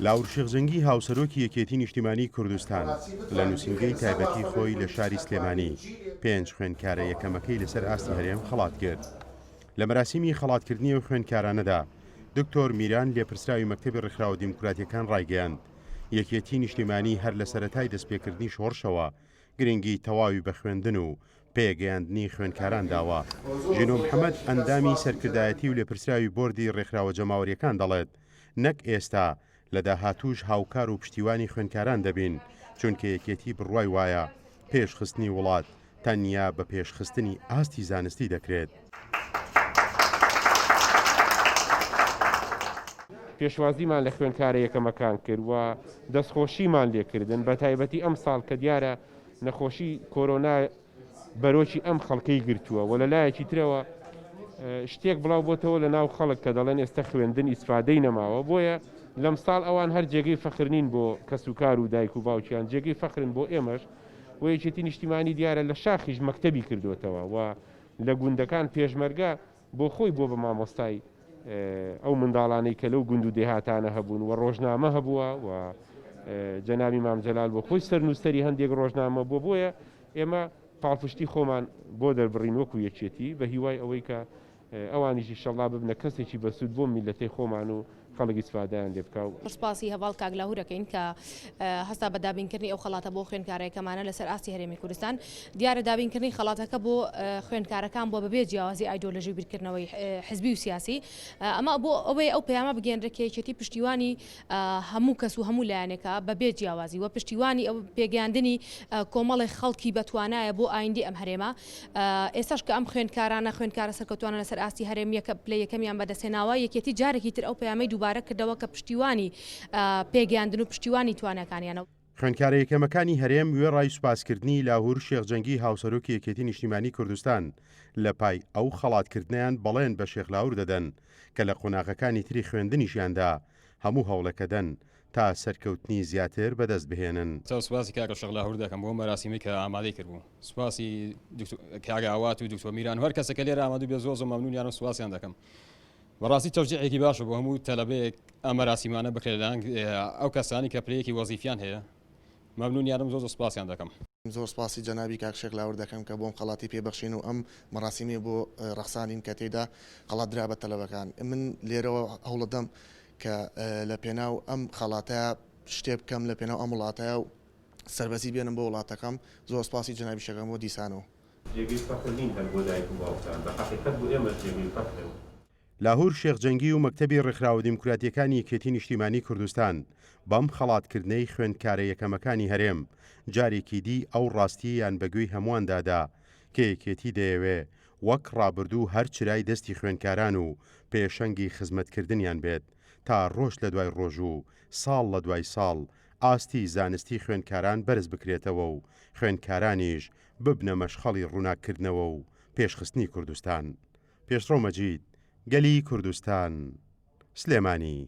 لاهور شێخ جەنگی هاوسەرۆکی یەکێتی نیشتیمانیی کوردستان لە نووسینگەی تایبەتی خۆی لە شاری سلێمانی پێنج خوێندکارە یەکەمەکەی لەسەر ئاستی هەرێم خەڵات کرد. لە مەراسیمی خەڵاتکردنی ئەو خوێندکارانەدا دکتۆر میران لێپرسراوی مەکتەبی ڕێکخراوە دیموکراتیەکان ڕایگەیاند یەکێتی نیشتیمانی هەر لە سەرەتای دەستپێکردنی شۆڕشەوە گرنگی تەواوی بە خوێندن و پێگەیاندنی خوێندکاران داوە. ژینۆ محەمەد، ئەندامی سەرکردایەتی و لێپرسراوی بۆردی ڕێکخراوە جەماوەرییەکان دەڵێت، نەک ئێستا، لە داهاتووش هاوکار و پشتیوانی خوێندکاران دەبین، چونکە یەکێتی بڕوای وایە پێشخستنی وڵات تەنیا بە پێشخستنی ئاستی زانستی دەکرێت. پێشوازیمان لە خوێندکارە یەکەمەکان کرد و دەستخۆشیمان لێکردن، بەتایبەتی ئەمساڵ کە دیارە نەخۆشی کۆرۆنا بەرۆکی ئەم خەڵکەی گرتووە و لە لایەکی ترەوە شتێک بڵاو بۆتەوە لە ناو خەڵک کە دەڵێن ئێستا خوێندن ئیسفادەی نەماوە، بۆیە لەمساڵ ئەوان هەر جێگەی فەخر نین بۆ کەسوکار و دایک و باوکیان، جێگەی فەخرن بۆ ئێمەش و یەکێتی نیشتیمانی دیارە لە شاخیش مەکتەبی کردۆتەوە و لە گوندەکان پێشمەرگە بۆ خۆی بووە بە مامۆستای ئەو منداڵانەی کە لەو گوند و دێهاتانە هەبوون و ڕۆژنامە هەبووە و جەنابی مام جەلال بۆ خۆی سەرنووسەری هەندێک ڕۆژنامە بووە، بۆیە ئێمە پاڵپشتی خۆمان بۆ دەربڕین وەکو یەکێتی بە هیوای ئەوەی کە ئەوانیش ئیشەڵا ببنە کەسێکی بەسوود بۆ میللەتەی خۆمان و خەڵک ئیسفادەیان لێ بکا و. سوپاسی هەڤاڵ کاک لاهور ئەکەین کە هەستا بە دابینکردنی ئەو خەڵاتە بۆ خوێندکارەکەمانە لەسەر ئاستی هەرێمی کوردستان. دیارە دابینکردنی خەڵاتەکە بۆ خوێندکارەکان بووە بەبێ جیاوازی ئایدۆلۆژی و بیرکردنەوەی حزبی و سیاسی. ئەمە بۆ ئەوەیە ئەو پەیامە بگەیەنرێت کە یەکێتی پشتیوانی هەموو کەس و هەموو لایەنێکە بەبێ جیاوازی و پشتیوانی ئەو پێگەیاندنی کۆمەڵێک خەڵکی بەتوانایە بۆ ئایندەی ئەم هەرێمە. ئێستاش کە ئەم خوێندکارانە خوێندکارە سەرکەوتوانە لەسەر ئاستی هەرێم یەکە پلەی یەکەمیان بەدەستهێناوە، یەکێتی جارێکی تر ئەو پەیامەی دووبارە کردەوە کە پشتیوانی پێگەیاندن و پشتیوانی تواناکانیانە. خوێندکارە یەکەمەکانی هەرێم وێڕای سوپاسکردنی لاهور شێخ جەنگی هاوسەرۆکی یەکێتی نیشتیمانی کوردستان لە پای ئەو خەڵاتکردنەیان بەڵێن بە شێخ لاهور دەدەن کە لە قۆناغەکانی تری خوێندنیشیاندا هەموو هەوڵێکەدەن تا سەرکەوتنی زیاتر بەدەست بهێنن. زۆر سوپاسی کاکە شێخ لاهور دەکەم بۆ مەراسیمەی کە ئامادەی کردبوو سوپاسی کاک ئاوات و دکتۆر میران و هەر کەسێک کە لێرە ئامادە بێ زۆر زۆر مەمنونیان و سوپاسیان دەکەم بەڕاستی تەشجیعێکی باشە بۆ هەموو تەلەبەیەک ئەم مەراسیمانە بکرێت لەلایەن ئەو کەسانی کە پلەیەکی وەزیفیان هەیە مەمنونیانم زۆر زۆر سوپاسیان دەکەم. زۆر سپاسی جەنابی کاک شێخ لاور دەکەم کە بۆم خەڵاتی پێ بەخشین و ئەم مەڕاسیمەی بۆ ڕەخسانین کە تێیدا خەڵات درا بە تەلەبەکان. من لێرەوە هەوڵەدەم کە لە پێناو ئەم خەڵاتەیا شتێ بکەم لە پێناو ئەم وڵاتەیا و سەربەرزی بێنم بۆ وڵاتەکەم. زۆر سپاسی جەنابیش ئەکەم بۆ دیسانەوە. جێگەی فەخر نین هەر بۆ دایک و باوکتان، بە حەقیقەت بۆ ئێمەش جێگەی فەخرن. لاهور شێخ جەنگی و مەکتەبی ڕێکخراوە دیموکراتییەکانی یەکێتی نیشتیمانی کوردستان بەم خەڵاتکردنەی خوێندکارە یەکەمەکانی هەرێم جارێکی دی ئەو ڕاستییەیان بە گوێی هەموواندا دا کە یەکێتی دەیەوێ وەک ڕابردوو هەر چرای دەستی خوێندکاران و پێشەنگی خزمەتکردنیان بێت تا ڕۆژ لە دوای ڕۆژ و ساڵ لە دوای ساڵ ئاستی زانستی خوێندکاران بەرز بکرێتەوە و خوێندکارانیش ببنە مەشخەڵی ڕووناککردنەوە و پێشخستنی کوردستان. پێشڕەو مەجید، گەلی کوردستان، سلێمانی.